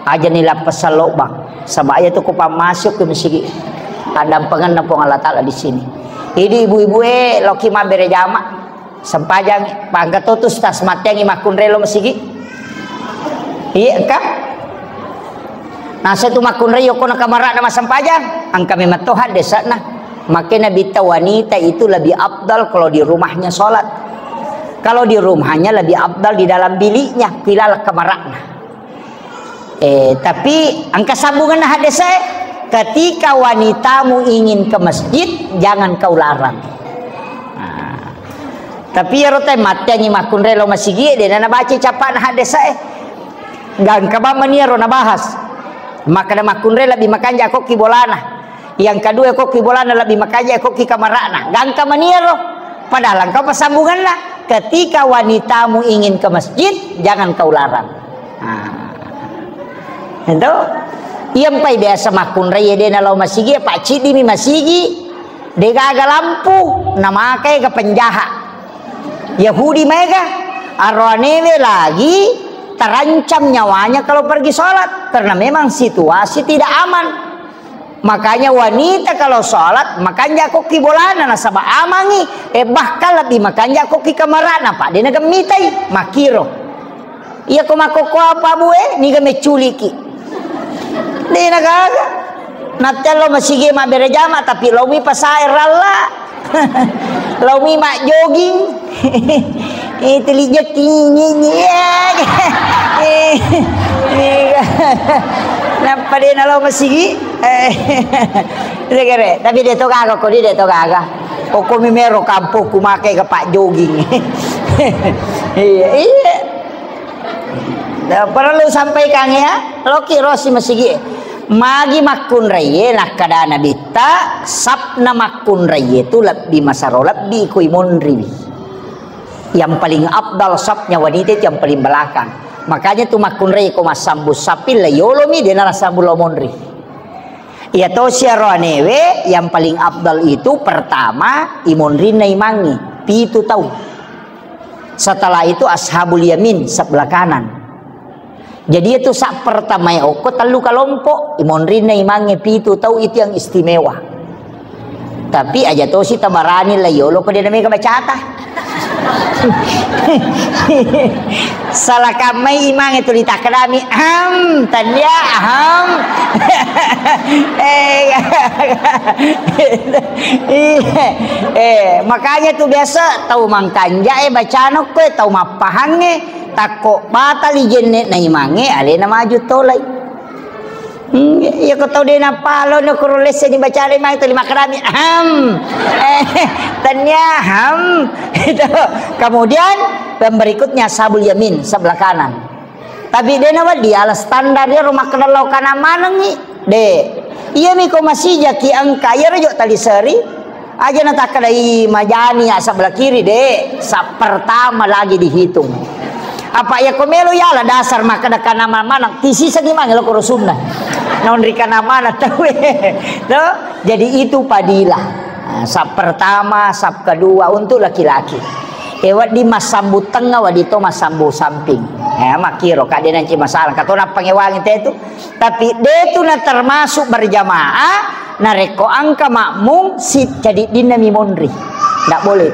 Aja ni lappesan lobang. Saba iya tu ko pammasuk ke masigi. Addampengenna Puang Allah Ta'ala di sini. Idi ibu-ibu e loki mabbere jama. Sempajang pangga to tu stas matteangi makkunrai lo masigi. Iya engka. Nasa tu makkunrai yoko na kamarana masempajang. Engka memang tohan desana. Makanya Nabitta wanita itu lebih afdal kalau di rumahnya sholat. Kalau di rumahnya lebih afdal di dalam biliknya, ku ilaleng kamara'na. Eh, tapi engka sambunganna haddese'e, ketika wanitamu ingin ke masjid, jangan kau larang. Nah, tapi iyaro tau e matteangngi makkunrai lao masigie, de'na nabaca cappa'na haddese'e. Gangka bang maniaro nabahas. Makkeda makkunrai lebbi makanja okkoki bolana. Yang kedua, okkoki bolana lebbi makanja okkoki kamara'na. Gangka maniaro. Padahal engka passambunganna. Ketika wanitamu ingin ke masjid, jangan kau larang. Nah. Itu. Iya mpai biasa makkunrai de'na lao masigi, apa ciddimi masigi. De'gaga lampu, namakai ga penjahat. Yahudi maega, aroanewe lagi terancam nyawanya kalau pergi sholat, karena memang situasi tidak aman. Makanya wanita kalau sholat, makanja okkoki bolana, nasaba amangi, eh, bahkan lebih makanja okkoki kamara'na, pa de'na gemmitai, makkiro. Iya ko makkokkoe apa bue, niga mecculiki. De'na gaga. Nattello masigi mabbere jama, tapi laomi pasae ralla. Laomi majjoging. Eh, tuli jekki, nyi, nyi, nyi. Eh, eh, nappa de'na lao masigi. Eh, segere. Tapi de'to gaga, ko de'to gaga. Okkomi mero kampokku make ga pajjoging. Iya, iya. Nah, perlu sampaikan ya, loki rosi masigi. Magi makkunraie, nakkada Nabitta, sapna makkunraie tu lebbi masaro lebbi ko imonriwi. Yang paling afdal sapnya wanita itu yang paling belakang. Makanya tu makkunrai ko massambu sappi la yolomi, de'na nassambu lao monri. Iya tosi aroanewe, yang paling afdal itu pertama imonrinna imangnge, pitu tau. Setelah itu ashabul yamin, sebelah kanan. Jadi itu sap pertama e okko tellu kelompok, imonrinna imangnge pitu tau itu yang istimewa. Tapi aja tosi tabarani la yolo ko de'na mega bacata. Salah kammai imangnge tuli takkedami, "Ham, tania, ham." Eh, iya. Eh, makanya tu biasa tau mangkanja e bacana ko e, tau mappahangnge, takko batali jenne'na imangnge, alena maju tolai. Hmm, iya ko tau de'na palo no kuro lesse ni bacana imang tuli makkedami, "Ham." Eh, tania, ham. Itu. Kemudian yang berikutnya ashabul yamin, sebelah kanan. Tapi de'na wedding ala standar iyaro makkeda lao kanan manengngi. De'. Iyami ko masijaki engka iyaro jo tali seri. Aja natakkedai majani ya sebelah kiri, de'. Sap pertama lagi dihitung. Apa iya ko melo yala dasar makkeda kanan maneng, tisisa di maneng lo ko rusunna. Naonri kanan maneng tau e. To? Jadi itu padilah. Nah, sap pertama, sap kedua untuk laki-laki. E, wedding massambu tengnga, wedding to massambu samping. Eh, makkiro, ka de'na ci masalah. Ka to nappangewangi te tu. Tapi de' tu na termasuk berjamaah, narekko engka makmum si cadiddinna mi monri. Ndak boleh.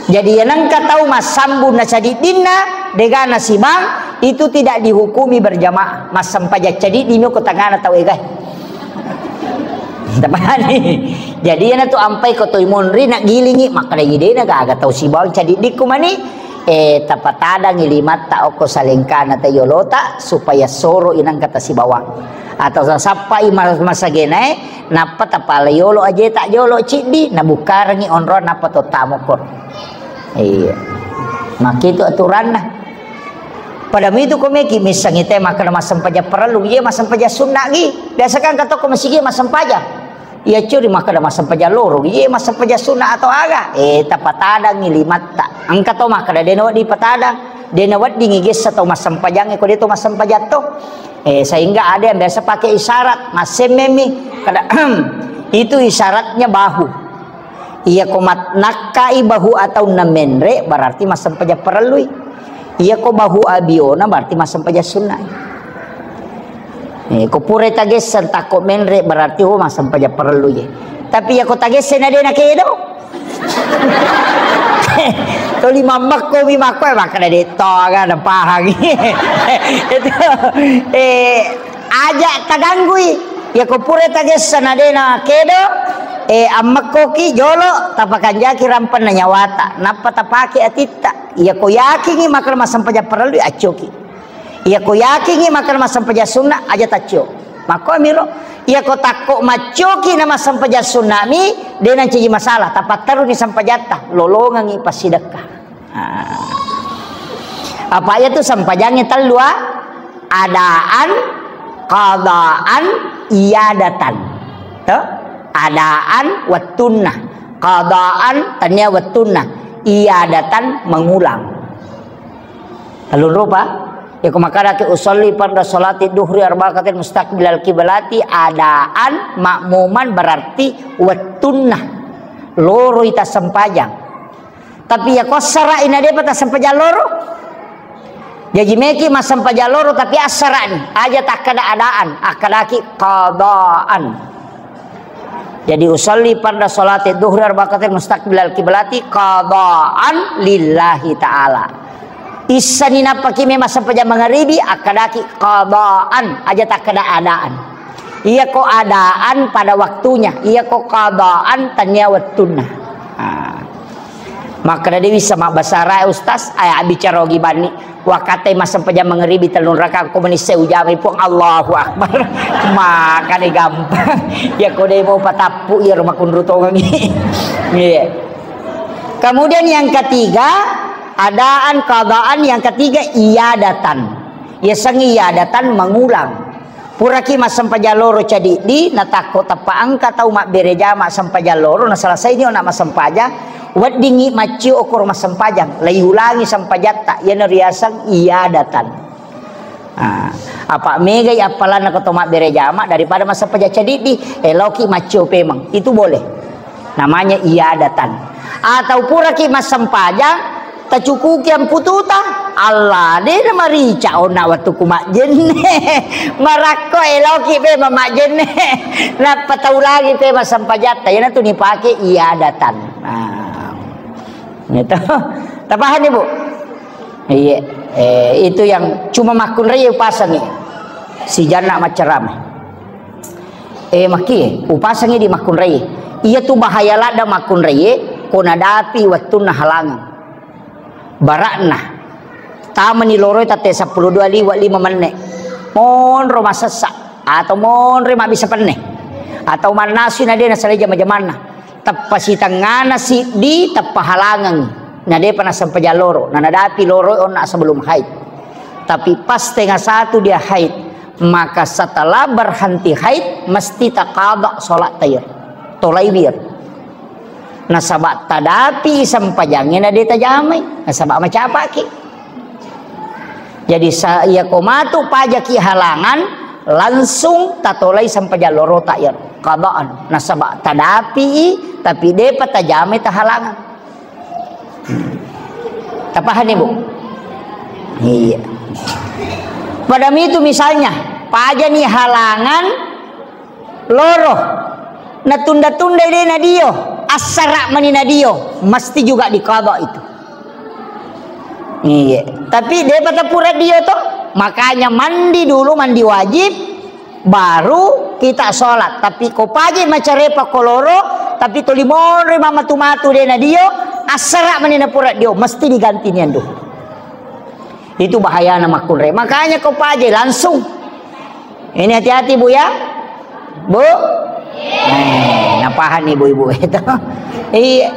Jadi, yenengka tau massambu na cadiddinna, de'gana sibang, itu tidak dihukumi berjamaah. Massempajang cadiddi mi ko tengngana tau egae. Tapahani? Jadi, iyana tu ampai ko toi monri, naggilingi, makkedai de'na gaga tau sibawang cadiddikku mani, eh, tapatadangi limatta okko salengkana ta yolota, supaya soro inengka tasibawang. Atau sasappai ma-, masagenae, nappa tapala yolo ajeta jolo ciddi, nabukkarengi onroang, nappa to tamokko. Iya. Makkitu aturanna. Pada mitu ko meki missengi te makkeda massempajang parellu, iya massempajang sunna gi. Biasa kan katokko masigi massempajang. Iya curi makkeda massempajang loro, iya massempajang sunna atau aga. Eh, tapatadangi limatta. Engka to makkeda de'na wedding patadang, de'na weddingi gessa tau massempajangnge ko de' to massempajang to. Eh, sehingga ada yang biasa pakai isyarat, massemmemmi. Kada, itu isyaratnya bahu. Iya ko mat-, nakkai bahu atau namenre, berarti massempajang parellui. Iya ko bahu abiona, berarti massempajang sunna. Eh, ko pura tagesseng takko menre, berarti ho massempajang parellu je. Tapi iya ko tagesseng na de' nakedo. Toli mammekko mi makko, eh, makkeda de' to aga napahangi. Itu, eh, aja taganggui. Iyako pura tagessa na de na kedo, eh, ammekkoki jolo, tapakanjaki rampenna nyawata, nappa tapake atitta. Iyako yakingi makkeda massempajang parellu, accoki. Iyako yakingi makkeda massempajang sunna, aja taccio. Makko miro, iyako takko maccoki na massempajang sunnami, de nancaji masalah, tapatteruni sempajatta, lolongengi passidekka. Ah. Apa iya tu sempajangnge tellu, ah? Adaan, qadaan, iyadatan. To? Adaan wettunna, qadaan tania wettunna, iyadatan mengulang. Tellung rupa. Iyako makkedaki usolli farda sholati duhri arba'a rakaatin mustaqbilal kiblati adaan makmuman, berarti wettunna loroi tassempajang. Tapi iyako assara'i na depa tassempajang loro. Jaji meki massempajang loro tapi assara'ni, aja takkeda adaan, akkedaki qadaan. Jadi usolli farda sholati duhri arba'a rakaatin mustaqbilal kiblati qadaan lillahi ta'ala. Issani nappaki memang massempajang mangaribi, akkedaki qadaan, aja takkeda adaan. Iyako adaan pada waktunya, iyako qadaan tania wettunna. Ah. Makkeda de wissa mabbasara, Ustaz, aya bicara ogi banni. Wakkatai massempajang mangaribi tellung rakaat, ko menissai ujamai Puang, Allahu Akbar. Makani gampang. Iyako de mau patappu, iyaro makunru tongengi. Iya. Kemudian yang ketiga, adaan, qadaan, yang ketiga iyadatan. Yasengnge iyadatan mengulang. Puraki massempajang loro cadiddi, natakko tappa engka tau mabbere jama sempajang loro, nasalasaini ona massempajang, weddingngi maccio okoro massempajang, laiulangi sempajatta, iyana riaseng iyadatan. Ah, apa megai appalanna ko to mabbere jama daripada massempajang cadiddi, eloki maccio pemeng. Itu boleh. Namanya iyadatan. Atau puraki massempajang, tacukuki ampututa. Allah, de na marica onna wettuku majjenne. Marakko eloki pe mamajjenne. Nappa taulangi pe massempajatta. Iyanatu nipake iyadatan. Nah. Gitu. Tapahani, Bu? Iya. Eh, itu yang cuma makkunrai upasangi. Si Janna maccarama. Eh, makkie, upasangi di makkunraie. Iya tu bahaya ladda makkunraie, ko nadapi wettunna halangeng. Barakna, tamani loroi tette seppulo dua liwa lima menne. Monro masessa, atau monro mabbissa penne. Atau mannasui na de nasalai jama-jamanna. Teppa sitengngana siddi, teppa halangeng. Na depa nasempajang loro, na nadapi loroi onna sebelum haid. Tapi pas tengah satu dia haid, maka setelah berhenti haid, mesti taqadha sholat tair. Tolai wir. Nasaba tadapi sempajangnge na de tajamai, nasaba macapaki. Jadi sa-, iya ko matu pajaki halangan, langsung tatolai sempajang lorota iya qadaan. Nasaba tadapi, tapi depa tajamai tahalangan. Tapahani, Bu? Iya. Pada mitu misalnya, pajani halangan loro, natunda-tunda de nadio, assara mani nadio, mesti juga diqadha itu. Iya. Tapi depa tapura dio to, makanya mandi dulu, mandi wajib, baru kita sholat. Tapi ko paje macarepa ko loro, tapi toli monri mamatu-matu de nadio, assara mani napura dio, mesti diganti niandu. Itu bahayana makkunrai. Makanya ko paje langsung. Ini hati-hati, Bu, ya. Bu? Eh, napahani ibu-ibu itu. Iya.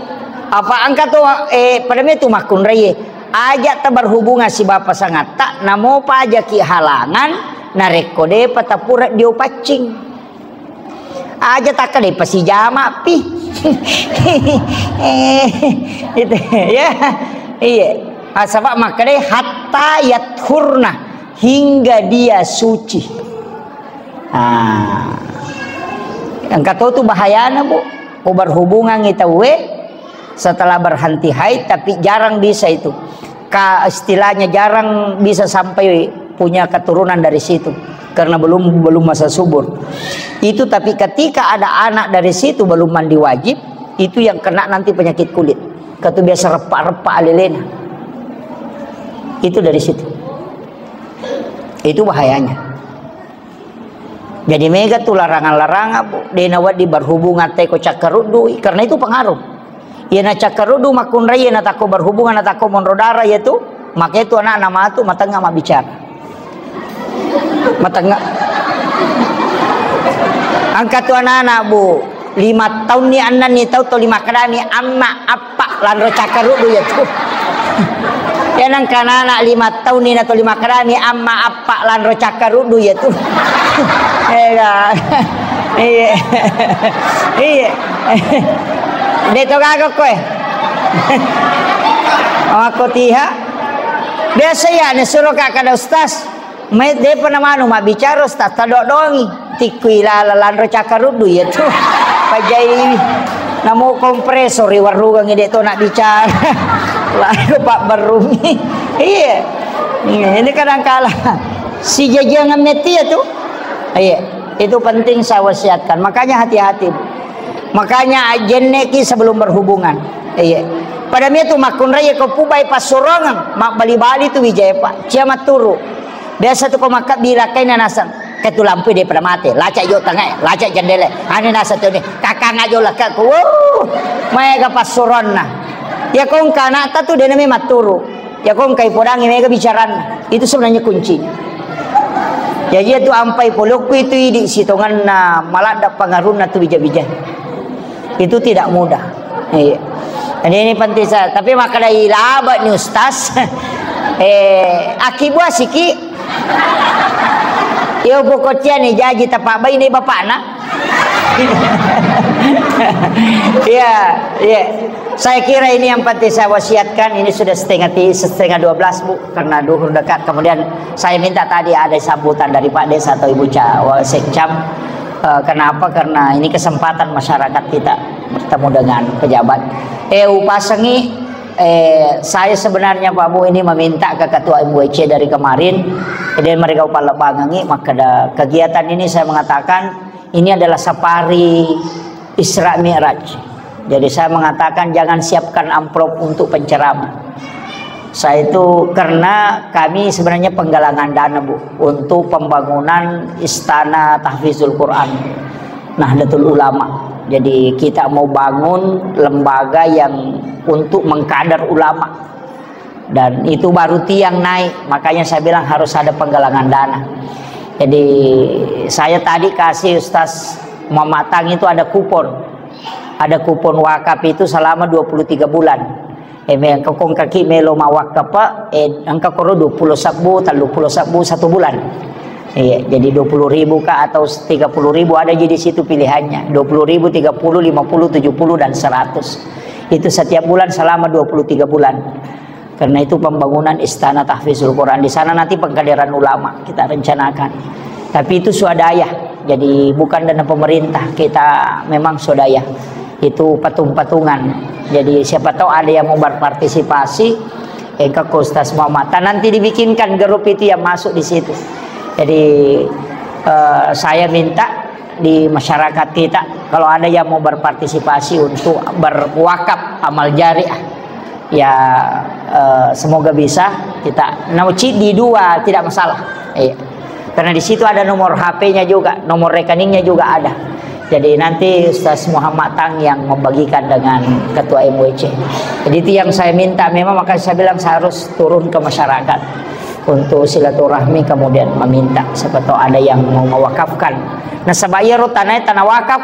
Apa engka tu, eh, pada mitu makkunrai. Aja ta berhubungan si bapa sangatta, namo pajaki halangan, narekko depa tapura dio paccing. Aja takka depa sijama pi. Eh, itu, ya. Iya. Ah, sebab makanya hatta yathurna, hingga dia suci. Ah. Engka to tu bahayana, Bu. Ko berhubungan itu we, setelah berhenti haid, tapi jarang bisa itu. Ka-, istilahnya jarang bisa sampai punya keturunan dari situ. Karena belum, belum masa subur. Itu, tapi ketika ada anak dari situ belum mandi wajib, itu yang kena nanti penyakit kulit. Katu biasa repak-repak alelena. Itu dari situ. Itu bahayanya. Jadi mega tu larangan-larangan, Bu. De' nawedding berhubungan teko cakkaruddu, karena itu pengaruh. Iya na cakkaruddu makkunrai, iya na takko berhubungan, na takko monro darah, iya tu. Maka itu anak-anak matu matengnga mabbicara. Matengnga. Engka tu anak-anak, Bu. Lima taunni, ennenni tau toli makkadami, "Amma, appa, lanro cakkaruddu iya tu." Iya nengka anak-anak lima taunni na toli makkadami, "Amma, appa, lanro cakkaruddu iya tu." Ega. Iya. Iya. De' to gaga koe. Makko tiha. Biasa iya ne suro ka kada ustaz. Mai de'pa namanu mabbicara, ustaz, tadodongi. Tikkui lala lanro cakkaruddu iya tu. Pajai namo kompresor i warrugang de' to nak bicara. Lalu Pak Berrumi. Iya. Ini kadangkala sijajangan metti ya tu. Iya. Itu penting saya wasiatkan. Makanya hati-hati, Bu. Makanya jenneki sebelum berhubungan. Iya. Pada mi tu makkunrai ko pubai passorongeng, mabbali-bali tu wijaya, Pak. Cia matturu. Biasa tu ko makkabbi lakkaina naseng, ke tu lampu de' pada mate, lacak jo tangai, lacak jendela. Ane naseng tu ni, kakang aja lakka ku. Wuh, maega passuronna. Ya kongka anakta tu de' nami matturu. Ya kongka ipodangi maega bicaranna. Itu sebenarnya kuncinya. Ya iya tu ampai polokku itu idi sitonganna maladda pengaruhna tu bija-bija. Itu tidak mudah. Iya. Jadi ini penting saya. Tapi makkadai laba ni ustaz. Eh, akibua siki. Yo pokoknya ni jaji tapak bayi ni bapakna. Iya, iya. Saya kira ini yang penting saya wasiatkan. Ini sudah setengah ti-, setengah dua belas, Bu, karena duhur dekat. Kemudian saya minta tadi ada sambutan dari Pak Desa atau Ibu Ca-, Wa-, Sekcam. Eh, kenapa? Karena ini kesempatan masyarakat kita bertemu dengan pejabat. Eh, upasengi, eh, saya sebenarnya, Pak Bu, ini meminta ke Ketua M W C dari kemarin, jadi mereka upalebbangengi, maka ada kegiatan ini saya mengatakan ini adalah safari Isra Mi'raj. Jadi saya mengatakan jangan siapkan amplop untuk penceramah. Saya itu karena kami sebenarnya penggalangan dana, Bu, untuk pembangunan Istana Tahfizul Quran Nahdlatul Ulama. Jadi kita mau bangun lembaga yang untuk mengkader ulama. Dan itu baru tiang naik, makanya saya bilang harus ada penggalangan dana. Jadi saya tadi kasih Ustaz Muhammad Tang itu ada kupon. Ada kupon wakaf itu selama dua puluh tiga bulan. Eh, me-, engka kong kaki melo mawakaf, eh, engka koro dua puluh sebbu, tellu puluh sebbu satu bulan. Iya, jadi dua puluh ribu kah atau tiga puluh ribu, ada jadi situ pilihannya. Dua puluh ribu, tiga puluh, lima puluh, tujuh puluh, dan seratus. Itu setiap bulan selama dua puluh tiga bulan. Karena itu pembangunan Istana Tahfizul Quran di sana nanti pengkaderan ulama kita rencanakan. Tapi itu swadaya, jadi bukan dana pemerintah, kita memang swadaya. Itu patung-patungan. Jadi siapa tahu ada yang mau berpartisipasi, engka ko Ustaz Muhammad. Dan nanti dibikinkan grup itu yang masuk di situ. Jadi eh, saya minta di masyarakat kita, kalau ada yang mau berpartisipasi untuk berwakaf amal jariah, ya, eh, semoga bisa kita, nah, di dua tidak masalah. Iya. Karena di situ ada nomor H P-nya juga, nomor rekeningnya juga ada. Jadi nanti Ustaz Muhammad Tang yang membagikan dengan Ketua M W C. Jadi itu yang saya minta, memang makanya saya bilang saya harus turun ke masyarakat untuk silaturahmi, kemudian meminta siapa tahu ada yang mau mewakafkan. Nasaba iyaro tanae tana wakaf,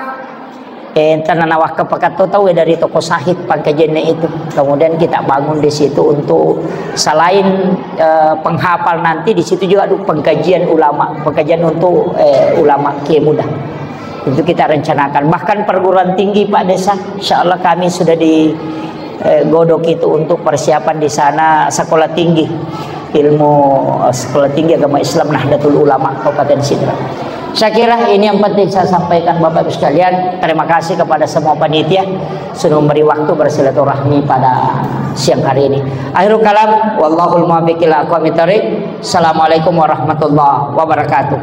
eh, tana nawakaf pakatto tau dari toko sahid pangkajiannya itu. Kemudian kita bangun di situ untuk selain, eh, penghafal, nanti di situ juga ada pengkajian ulama, pengkajian untuk, eh, ulama kiai muda. Itu kita rencanakan. Bahkan perguruan tinggi, Pak Desa, insya Allah kami sudah di, eh, godok itu untuk persiapan di sana sekolah tinggi ilmu, eh, sekolah tinggi agama Islam Nahdlatul Ulama Kabupaten Sidrap. Saya kira ini yang penting saya sampaikan, Bapak Ibu sekalian. Terima kasih kepada semua panitia sudah memberi waktu bersilaturahmi pada siang hari ini. Akhirul kalam, wallahul muwaffiq ila aqwamit thariq. Assalamualaikum warahmatullahi wabarakatuh.